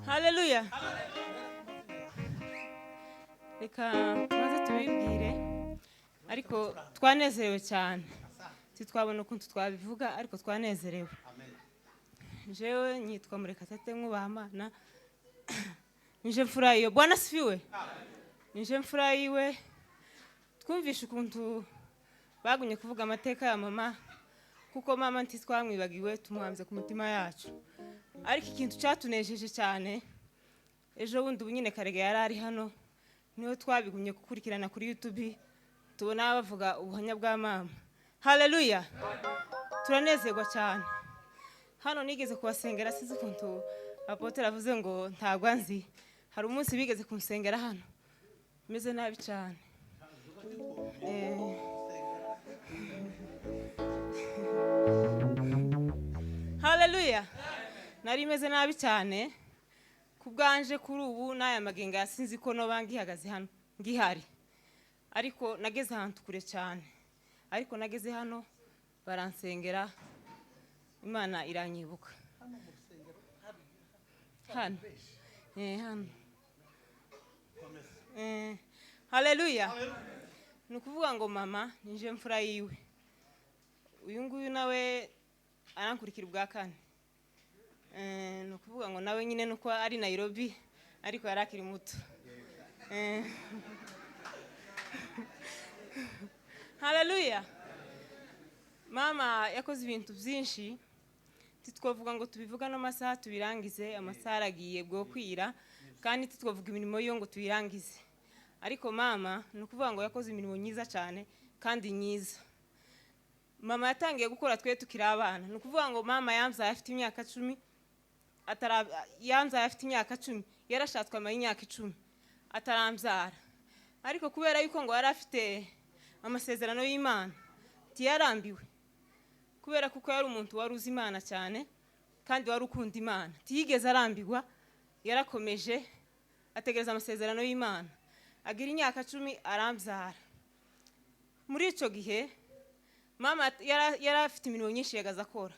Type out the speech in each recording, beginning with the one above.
Haleluya. Reka tumaze tubibwire, ariko twanezerewe cyane, ntitwabona ukuntu twabivuga, ariko twanezerewe. Jewe nyitwa Murekatete Mwubahamana, nije mfura yiwe. Bwana asifiwe. Nije mfura yiwe. Twumvishe ukuntu bagumye kuvuga amateka ya mama, kuko mama ntitwamwibagiwe, tumuhambye ku mutima yacu. Ariko ikintu cyatunejeje cyane, ejo bundi ubu nyine Karega yari ari hano, niho twabigumye gukurikirana kuri YouTube, tubona bavuga ubuhamya bwa mama. Haleluya, turanezerwa cyane. Hano nigeze kubasengera, sinzi ukuntu apôtre avuze ngo ntabwo anzi. Hari umunsi bigeze kunsengera hano meze nabi cyane. Haleluya, nari meze nabi cyane ku bwanje. Kuri ubu n'aya magingo yasinzi ko noba ngihagaze hano ngihari, ariko nageze ahantu kure cyane. Ariko nageze hano baransengera, Imana iranyibuka hano. Hano. Haleluya. Ni ukuvuga ngo mama nije mfura yiwe, uyu nguyu nawe arankurikira ubwa kane. Ni ukuvuga ngo nawe nyine nuko ari Nairobi, ariko yari akiri muto. Haleluya. Mama yakoze ibintu byinshi, ntitwavuga ngo tubivuga no masaha tubirangize, amasaha aragiye bwo kwira, kandi ntitwavuga imirimo yo ngo tuyirangize. Ariko mama ni ukuvuga ngo yakoze imirimo myiza cyane kandi myiza. Mama yatangiye gukora twe tukiri abana. Ni ukuvuga ngo mama yambyaye afite imyaka 10, yambyaye afite imyaka 10, yarashatswe amara imyaka 10 atarambyara. Ariko kubera yuko ngo yari afite amasezerano y'Imana, ntiyarambiwe, kubera kuko yari umuntu wari uzi Imana cyane kandi wari ukunda Imana, ntiyigeze arambirwa, yarakomeje ategereza amasezerano y'Imana, agira imyaka 10 arambyara. Muri icyo gihe mama yari afite imirimo myinshi yagaze akora,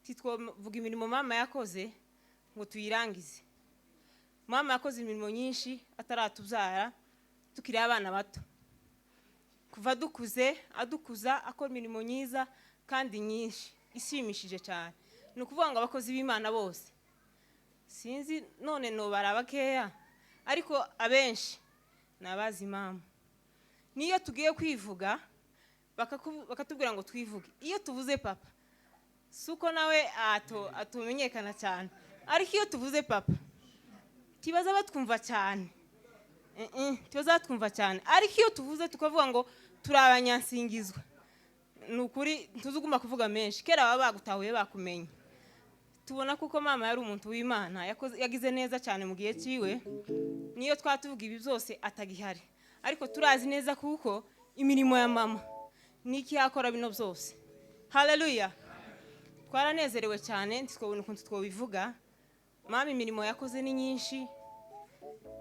ntitwavuga imirimo mama yakoze ngo tuyirangize. Mama yakoze imirimo myinshi ataratubyara, tukiri abana bato, kuva dukuze adukuza akora imirimo myiza kandi myinshi ishimishije cyane. Ni ukuvuga ngo abakozi b'Imana bose, sinzi none nobara bakeya, ariko abenshi ni abazi mama. Niyo tugiye kwivuga bakatubwira ngo twivuge, iyo tuvuze papa, si uko nawe atumenyekana cyane, ariko iyo tuvuze papa tibaza batwumva cyane. Tibaza batwumva cyane. Ariko iyo tuvuze tukavuga ngo turi abanyansingizwa, ni ukuri ntuzuguma kuvuga menshi, kera baba bagutahuye bakumenye. Tubona kuko mama yari umuntu w'Imana, yagize neza cyane mu gihe cyiwe. Niyo twatuvuga ibi byose atagihari, ariko turazi neza kuko imirimo ya mama niki yakora bino byose. Haleluya, twaranezerewe cyane, ntitwabona ukuntu twabivuga. Mama imirimo yakoze ni nyinshi,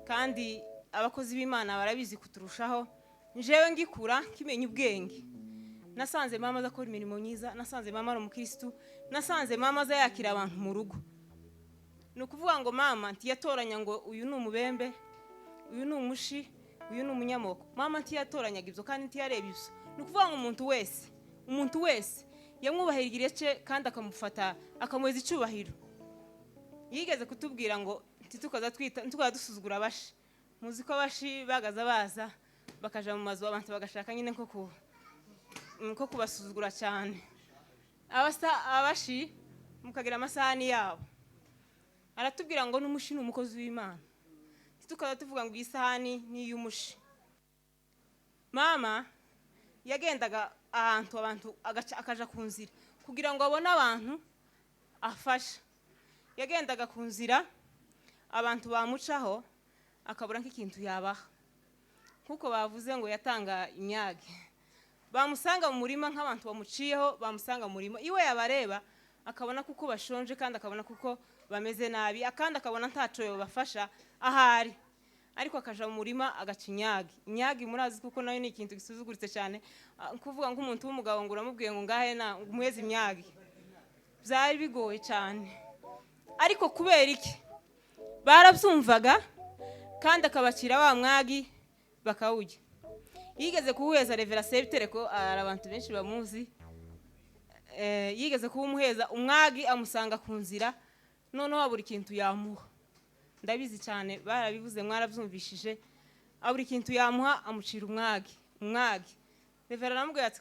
kandi abakozi b'Imana barabizi kuturushaho. Njewe ngikura nkimenya ubwenge, nasanze mama aza akora imirimo myiza, nasanze mama ari umukristu, nasanze mama aza yakira abantu mu rugo. Ni ukuvuga ngo mama ntiyatoranya ngo uyu ni umubembe, uyu ni umushi, uyu ni umunyamoko. Mama ntiyatoranyaga ibyo kandi ntiyareba ibyo. Ni ukuvuga ngo umuntu wese yamwubahira igihe cye kandi akamufata akamuheza icyubahiro. Yigeze kutubwira ngo ntitukaza twita, ntitukaza dusuzugura abashi. Muzi ko abashi bagaza baza bakaja mu mazu, abantu bagashaka nyine ko kubasuzugura cyane. Abashi mukagira amasahani yabo. Aratubwira ngo n'umushi ni umukozi w'Imana, ntitukaza tuvuga ngo iyi sahani ni iy'umushi. Mama yagendaga ahantu abantu akaja ku nzira kugira ngo abone abantu afasha. Yagendaga ku nzira abantu bamucaho akabura nk'ikintu yabaha, nkuko bavuze ngo yatanga imyage. Bamusanga mu murima nk'abantu bamuciyeho, bamusanga mu murima iwe yabareba akabona kuko bashonje kandi akabona kuko bameze nabi, akandi akabona ntaco yobafasha ahari, ariko akaja mu murima agaca inyagi. Inyagi murazi kuko nayo ni ikintu gisuzuguritse cyane, kuvuga ngo umuntu w'umugabo ngo uramubwiye ngo ngahe na umuheze imyagi, byari bigoye cyane. Ariko kubera iki? Barabyumvaga kandi akabacira wa mwagi bakawurya. Yigeze kuwuheza Revera Sebitereko, hari abantu benshi bamuzi. Yigeze kuwumuheza umwagi, amusanga ku nzira, noneho abura ikintu yamuha. Ndabizi cyane, barabivuze, mwarabyumvishije. Abura ikintu yamuha, amucira umwagi. Umwagi, Revera aramubwira ati: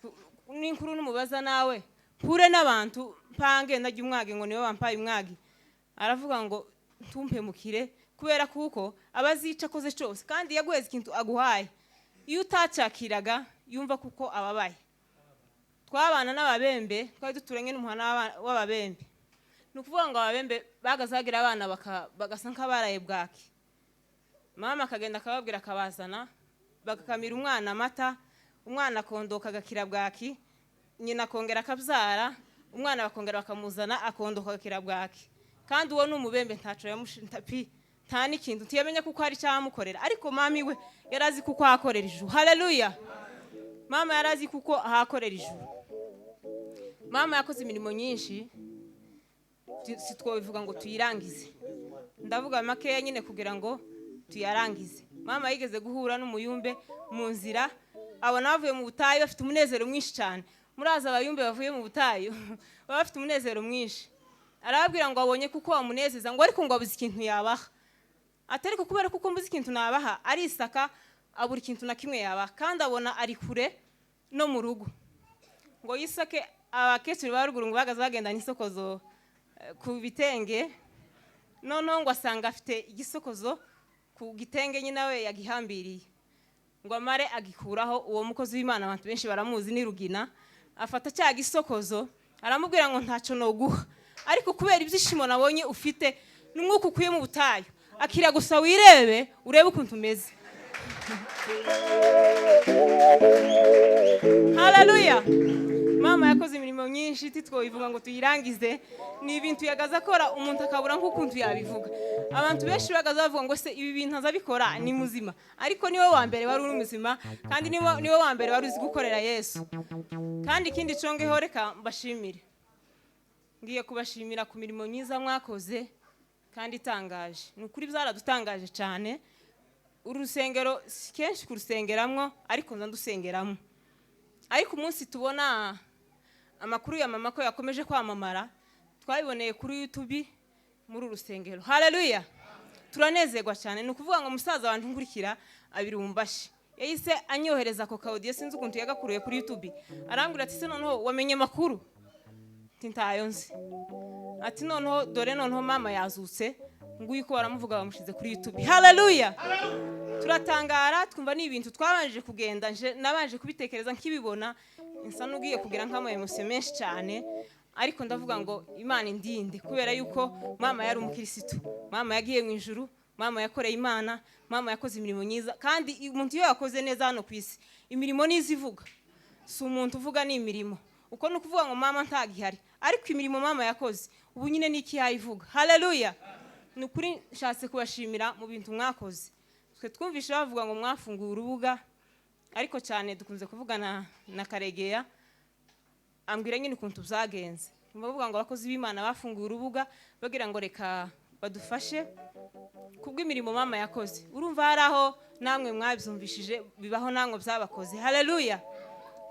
"N'inkuru numubaza nawe mpure n'abantu mpange ndajya umwagi ngo niwe wampaye umwagi." Aravuga ngo ntumpemukire, kubera kuko aba azi icyo akoze cyose, kandi iyo aguheza ikintu aguhaye, iyo utacyakiraga yumva kuko ababaye. Twabana n'ababembe, twari duturanye n'umuhana w'ababembe. Ni ukuvuga ngo ababembe bagazagira abana bagasa nk'abaraye bwaki. Mama akagenda akababwira, akabazana, bagakamira umwana amata, umwana akondoka agakira bwaki. Nyina akongera akabyara umwana, bakongera bakamuzana, akondoka agakira bwaki. Kandi uwo ni umubembe, ntaco pi nta n'ikintu ntiyamenye kuko hari icyamukorera. Ariko mami we yari azi kuko ahakorera ijuru. Haleluya! Mama yari azi kuko ahakorera ijuru. Mama yakoze imirimo nyinshi, si twobivuga ngo tuyirangize. Ndavuga makeya nyine kugira ngo tuyarangize. Mama yigeze guhura n'umuyumbe mu nzira, abona bavuye mu butayu bafite umunezero mwinshi cyane. Muraza abayumbe bavuye mu butayu baba bafite umunezero mwinshi. Arababwira ngo abonye kuko bamunezeza, ngo ariko ngo abuze ikintu yabaha. Atari ko kubera kuko mbuze ikintu nabaha. Arisaka, abura ikintu na kimwe yabaha, kandi abona ari kure no mu rugo. Ngo yisake, abakecuru ba ruguru ngo bahagaze bagendanye isokozo ku bitenge. Noneho ngo asanga afite igisokozo ku gitenge, nyine we yagihambiriye, ngo amare agikuraho. Uwo mukozi w'Imana abantu benshi baramuzi, ni Rugina. Afata cya gisokozo, aramubwira ngo ntacyo noguha, ariko kubera ibyishimo nabonye ufite n'umwuka ukuye mu butayu, akira gusa wirebe, urebe ukuntu umeze. Haleluya! Mama yakoze imirimo myinshi, titwobivuga ngo tuyirangize. Ni ibintu yagaze akora, umuntu akabura nk'ukuntu yabivuga. Abantu benshi bagaze bavuga ngo se ibi bintu azabikora ni muzima? Ariko niwe wa mbere wari uri muzima, kandi niwe wa mbere wari uzi gukorera Yesu. Kandi ikindi congeho, reka mbashimire. Ngiye kubashimira ku mirimo myiza mwakoze kandi itangaje. Ni ukuri byaradutangaje cyane. Uru rusengero si kenshi kurusengeramwo, ariko nza ndusengeramo. Ariko umunsi tubona amakuru ya mama ko yakomeje kwamamara, twabiboneye kuri YouTube muri uru rusengero. Haleluya! Turanezerwa cyane. Ni ukuvuga ngo musaza wanjye nkurikira abirumbashi yahise anyohereza ako ka audio, sinzi ukuntu yagakuruye kuri YouTube. Arambwira ati: "Se noneho wamenye amakuru?" Ati: "Ntayo nzi." Ati: "Noneho dore, noneho mama yazutse, nguyu ko baramuvuga, bamushyize kuri YouTube." Haleluya! Turatangara, twumva ni ibintu twabanje kugenda nabanje kubitekereza nkibibona, nsa n'ugiye kugira nk'ama émotion menshi cyane. Ariko ndavuga ngo Imana indinde, kubera yuko mama yari umukirisitu, mama yagiye mu ijuru, mama yakoreye Imana, mama yakoze imirimo myiza. Kandi umuntu iyo yakoze neza hano ku isi, imirimo nizo ivuga, si umuntu uvuga, ni imirimo. Uko ni ukuvuga ngo mama ntagihari, ariko imirimo mama yakoze ubu nyine ni iki yayivuga. Haleluya! Ni ukuri nshatse kubashimira mu bintu mwakoze. Twe twumvishe bavuga ngo mwafunguye urubuga, ariko cyane dukunze kuvugana na Karegeya, ambwira nyine ukuntu byagenze. Bavuga ngo abakozi b'Imana bafunguye urubuga bagira ngo reka badufashe kubw'imirimo mama yakoze. Urumva hari aho namwe mwabyumvishije bibaho, namwe byabakoze. Haleluya!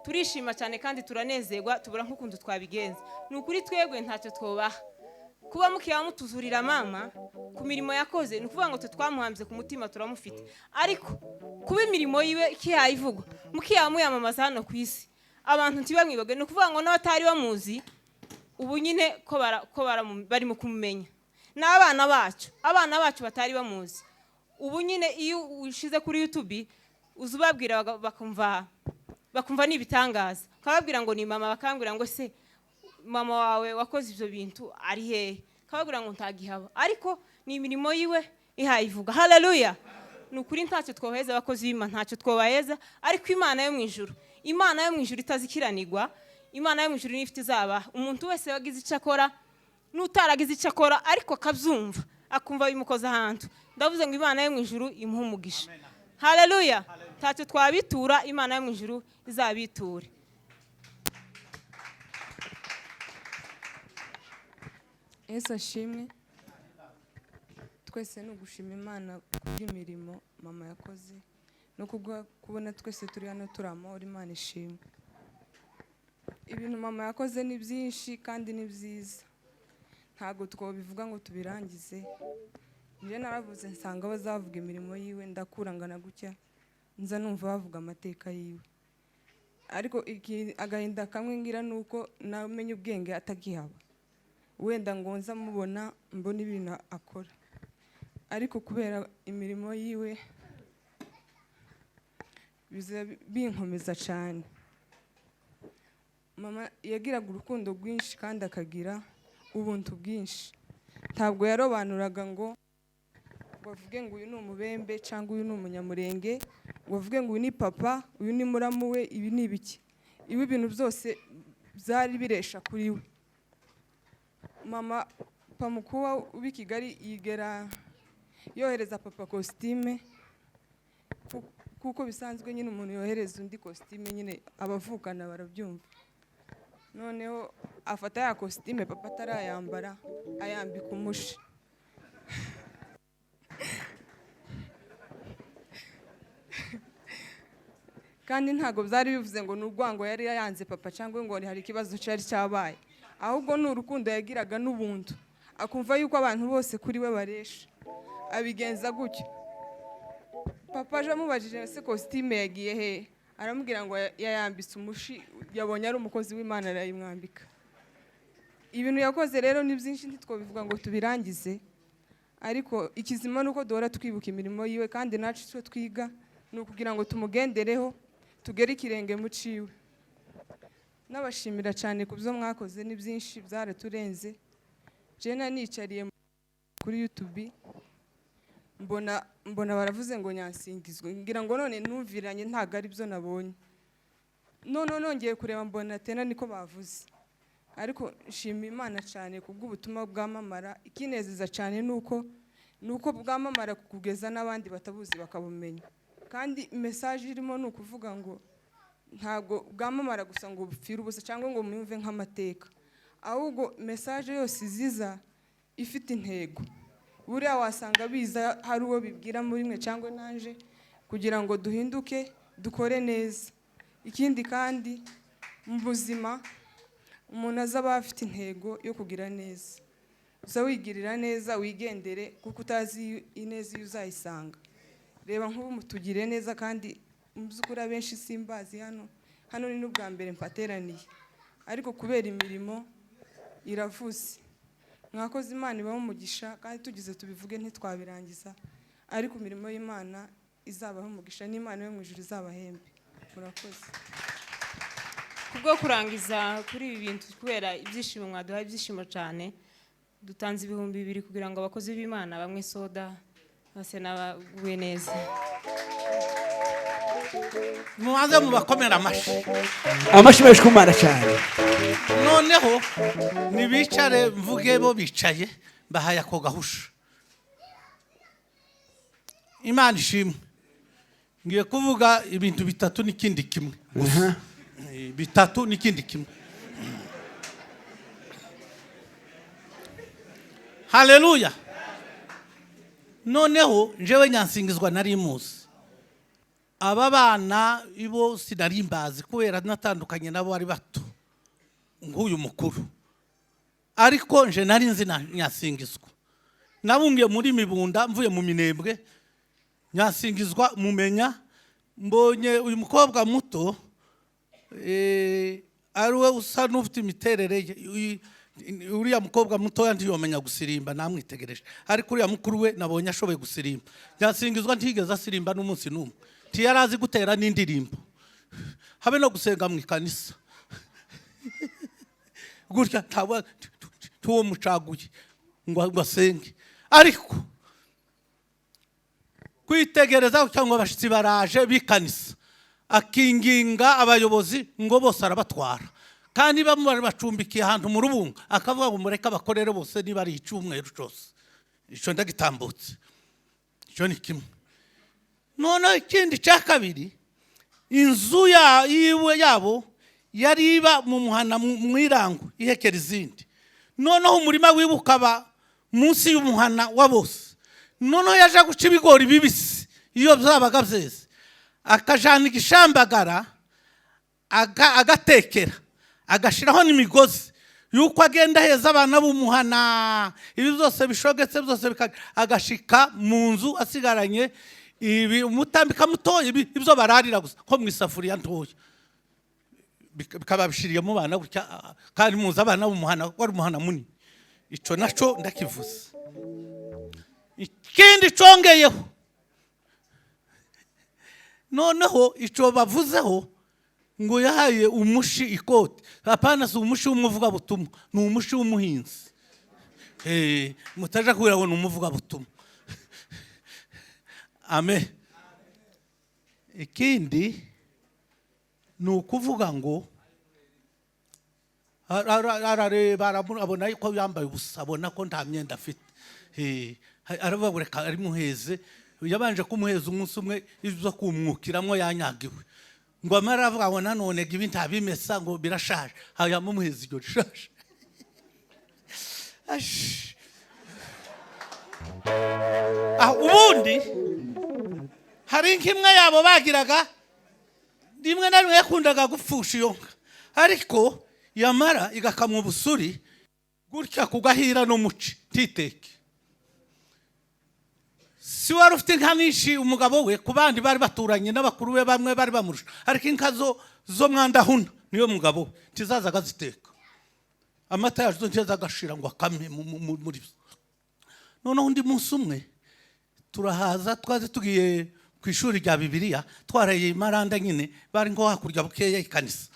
Turishima cyane kandi turanezerwa, tubura nk'ukuntu twabigenza. Ni ukuri twebwe ntacyo twubaha kuba mukiba mutuzurira mama ku mirimo yakoze. Ni ukuvuga ngo twe twamuhambye ku mutima, turamufite, ariko kuba imirimo yiwe ikiyayivugwa, mukiba muyamamaza hano ku isi, abantu ntibamwibage. Ni ukuvuga ngo n'abatari bamuzi ubu nyine ko barimo kumumenya, n'abana bacu, abana bacu batari bamuzi ubu nyine, iyo ushize kuri YouTube uza ubabwira bakumva ni ibitangaza. Ukababwira ngo ni mama, bakambwira ngo se mama wawe wakoze ibyo bintu ari hehe? Kababwira ngo ntagihaba, ariko ni imirimo yiwe ihayivuga. Haleluya! Ni ukuri ntacyo twoheza abakozi b'Imana, ntacyo twobaheza, ariko Imana yo mu ijuru, Imana yo mu ijuru itazikiranirwa, Imana yo mu ijuru niyo ifite izabaha umuntu wese wagize icyo akora n'utaragize icyo akora, ariko akabyumva, akumva bimukoza ahantu. Ndavuze ngo Imana yo mu ijuru imuhe umugisha. Haleluya! Ntacyo twabitura, Imana yo mu ijuru izabiture. Yesu ashimwe. Twese ni ugushima Imana kubw'imirimo mama yakoze no kubona twese turi hano turi amahoro. Imana ishimwe. Ibintu mama yakoze ni byinshi kandi ni byiza, ntabwo twabivuga ngo tubirangize. Njye naravuze nsanga bazavuga imirimo yiwe, ndakura ngana gutya nza numva bavuga amateka yiwe, ariko agahinda kamwe ngira ni uko namenye ubwenge atakihaba, wenda ngo nza mubona mbona ibintu akora, ariko kubera imirimo yiwe biza binkomeza cyane. Mama yagiraga urukundo rwinshi kandi akagira ubuntu bwinshi. Ntabwo yarobanuraga ngo bavuge ngo uyu ni umubembe cyangwa uyu ni umunyamurenge, ngo bavuge ngo uyu ni papa, uyu ni muramu we, ibi ni ibiki. Ibi ibintu byose byari biresha kuri we. Mama pamukuwa uba i Kigali yigera yohereza papa kositime, kuko bisanzwe nyine umuntu yohereza undi kositime nyine abavukana barabyumva. Noneho afata ya kositime papa atarayambara ayambika umushi. Kandi ntabwo byari bivuze ngo ni urwango yari yayanze papa cyangwa ngo hari ikibazo cyari cyabaye, ahubwo ni urukundo yagiraga n'ubuntu, akumva yuko abantu bose kuri we baresha, abigenza gutyo. Papa aje amubajije ese kositime yagiye he, aramubwira ngo yayambitse umushi, yabonye ari umukozi w'Imana arayimwambika. Ibintu yakoze rero ni byinshi ntitwobivuga ngo tubirangize, ariko ikizima ni uko duhora twibuka imirimo yiwe, kandi natwe icyo twiga ni ukugira ngo tumugendereho tugere ikirenge mu ciwe. Nabashimira cyane ku byo mwakoze, ni byinshi byaraturenze. Jena nicariye kuri YouTube mbona baravuze ngo nyansingizwe, ngira ngo none numviranye ntago ari byo nabonye. None nongeye kureba mbona tena niko bavuze. Ariko nshima Imana cyane kubw'ubutumwa bwamamara. Ikinezeza cyane nuko bwamamara kugeza n'abandi batabuzi bakabumenya. Kandi message irimo ni ukuvuga ngo ntago bwamamara gusa ngo bupfire ubusa cyangwa ngo mwumve nk'amateka, ahubwo message yose iziza ifite intego. Buriya wasanga biza hari uwo bibwira muri mwe cyangwa nanje, kugira ngo duhinduke dukore neza. Ikindi kandi mu buzima umuntu azaba afite intego yo kugira neza, uza wigirira neza wigendere, kuko utazi ineza iyo uzayisanga. Reba nk'ubu mutugire neza, kandi mu by'ukuri abenshi simbazi hano, hano ni n'ubwa mbere mpateraniye, ariko kubera imirimo iravuze. Mwakoze, Imana ibahe umugisha, kandi tugize tubivuge ntitwabirangiza, ariko imirimo y'Imana izabaho umugisha n'Imana yo mu ijuru izabahembe. Murakoze. Kubwo kurangiza kuri ibi bintu, kubera ibyishimo mwaduhaye, ibyishimo cyane, dutanze 2000 kugira ngo abakozi b'Imana bamwe soda base n'abaguwe neza. Mubanze mubakomera amashyi. Amashyi menshi ku Mana cyane. Noneho nibicare mvuge bo bicaye, bahaye ako gahusha. Imana ishimwe. Ngiye kuvuga ibintu bitatu n'ikindi kimwe. Bitatu n'ikindi kimwe. Haleluya. Noneho njewe nyansingizwa nari muzi. Aba bana ibo sinari mbazi kubera natandukanye nabo ari bato nk'uyu mukuru, ariko nje nari nzi nyansingizwa. Nabungiye muri Mibunda mvuye mu Minembwe, nyansingizwa mumenya mbonye uyu mukobwa muto ari we usa n'ufite imiterere ye. Uriya mukobwa mutoya ntiyomenya gusirimba, namwitegereje, ariko uriya mukuru we nabonye ashoboye gusirimba. Nyansingizwa ntigeze asirimba n'umunsi n'umwe, ntiyari azi gutera n'indirimbo, habe no gusenga mu ikanisa gutya, ntabwo tuwo mucaguye ngo asenge. Ariko kwitegereza cyangwa abashitsi baraje b'ikanisa, akinginga abayobozi ngo bose arabatwara, kandi bamwe bacumbikiye ahantu mu rubunga, akavuga ngo mureke abakorere bose niba ari icyumweru cyose. Icyo ndagitambutse, icyo ni kimwe. Noneho ikindi cya kabiri, inzu yiwe yabo yari iba mu muhana mu irango ihekera izindi. Noneho umurima wiwe ukaba munsi y'umuhana wa bose. Noneho yaje guca ibigori bibisi iyo byabaga byeze, akajana igishambagara, agatekera, agashiraho n'imigozi yuko agenda aheza abana b'umuhana. Ibi byose bishogetse byose, agashika mu nzu asigaranye ibi, umutambika mutoya, ibi ibyo bararira gusa nko mu isafuriya ntoya. Bikaba bishiriye mu bana gutya. Kandi muzi abana b'umuhana, wari umuhana munini. Ico naco ndakivuze. Ikindi congeyeho noneho, ico bavuzeho ngo yahaye umushi ikoti, apana, si umushi w'umuvugabutumwa, ni umushi w'umuhinzi. Mutaja kubwira ngo ni umuvugabutumwa. Amen. Ikindi ni ukuvuga ngo arareba, abona ko yambaye ubusa, abona ko nta myenda afite. Aravuga ngo reka arimuheze. Yabanje kumuheza umunsi umwe ibyo kumwukiramo yanyagiwe, ngo amara aravuga ngo nanone ngo ibi ntabimesa, ngo birashaje, yamuheza iryo rishaje. Ash. Ah, ubundi hari nk'imwe yabo bagiraga, rimwe na rimwe yakundaga gupfusha iyo nka, ariko yamara igakamwa ubusuri gutya ku gahira no muci ntiteke. Si wari ufite inka nyinshi umugabo we ku bandi bari baturanye n'abakuru be, bamwe bari bamurusha, ariko inka zo mwandahuna niyo mugabo we ntizazaga ziteka, amata yazo ntiyazaga agashira ngo akame muri byo. Noneho undi munsi umwe turahaza, twaze tugiye ku ishuri rya Bibiliya, twaraye Maranda nyine, bari nko hakurya bukeya ikanisa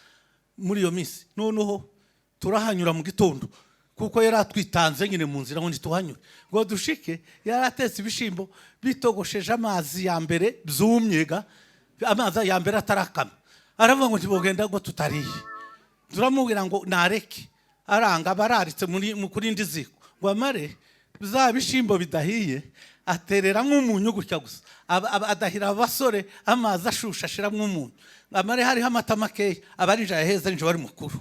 muri iyo minsi. Noneho turahanyura mu gitondo, kuko yari atwitanze nyine mu nzira ngo ntituhanyure ngo dushike. Yari atetse ibishimbo bitogosheje amazi ya mbere byumye ga, amazi ya mbere atarakama. Aravuga ngo ntibogenda ngo tutariye. Turamubwira ngo nareke, aranga, bararitse muri mu kurindi ziko ngo amare bya bishimbo bidahiye, atereramo umunyu gutya gusa. Adahira abasore amazi ashushe, ashiramo umunyu, amare hariho amata makeya. Aba ari yaheza ninjye wari mukuru.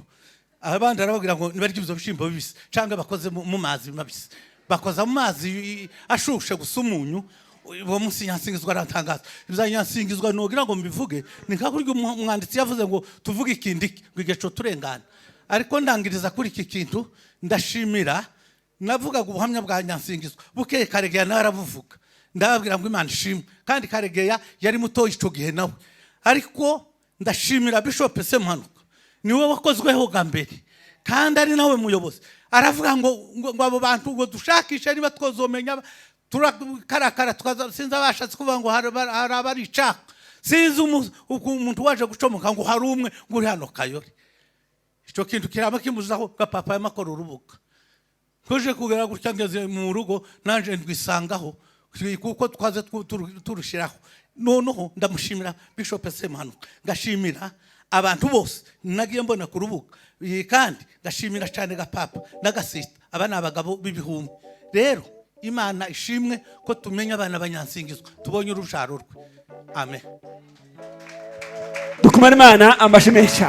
Abandi arababwira ngo nibarya ibyo bishyimbo bibisi cyangwa bakoze mu mazi mabisi, bakoza mu mazi ashushe gusa umunyu. Uwo munsi Nyansingizwa aratangaza. Ibya Nyansingizwa nugira ngo mbivuge ni nka kurya umwanditsi yavuze ngo tuvuge ikindi ngo igihe cyo turengana. Ariko ndangiriza kuri iki kintu, ndashimira. Navugaga ubuhamya bwa Nyansingizwa, bukeye Karegeya nawe arabuvuga. Ndababwira ngo Imana ishimwe. Kandi Karegeya yari mutoya icyo gihe nawe. Ariko ndashimira Bishop Semuhanuka, niwe wakozweho bwa mbere kandi ari nawe muyobozi. Aravuga ngo abo bantu ngo dushakishe niba twazomenya, turakarakara tukaza. Sinzi abashatse kuvuga ngo hari abaricaka, sinzi umuntu waje gucomoka ngo hari umwe ngo uri hano Kayore. Icyo kintu kiraba kimuzaho gapapa yamakora urubuga. Tuje kugera gutya, ngeze mu rugo nanje ndwisangaho kuko twaze turushiraho. Noneho ndamushimira Bishop Semuhanuka, ngashimira abantu bose nagiye mbona ku rubuga. Iyi kandi ngashimira cyane gapapa n'agasita. Aba ni abagabo b'ibihumbi. Rero Imana ishimwe ko tumenya abana banyansingizwa, tubonye urubyaro rwe. Amen. Dukumane Imana amashyi menshi cyane.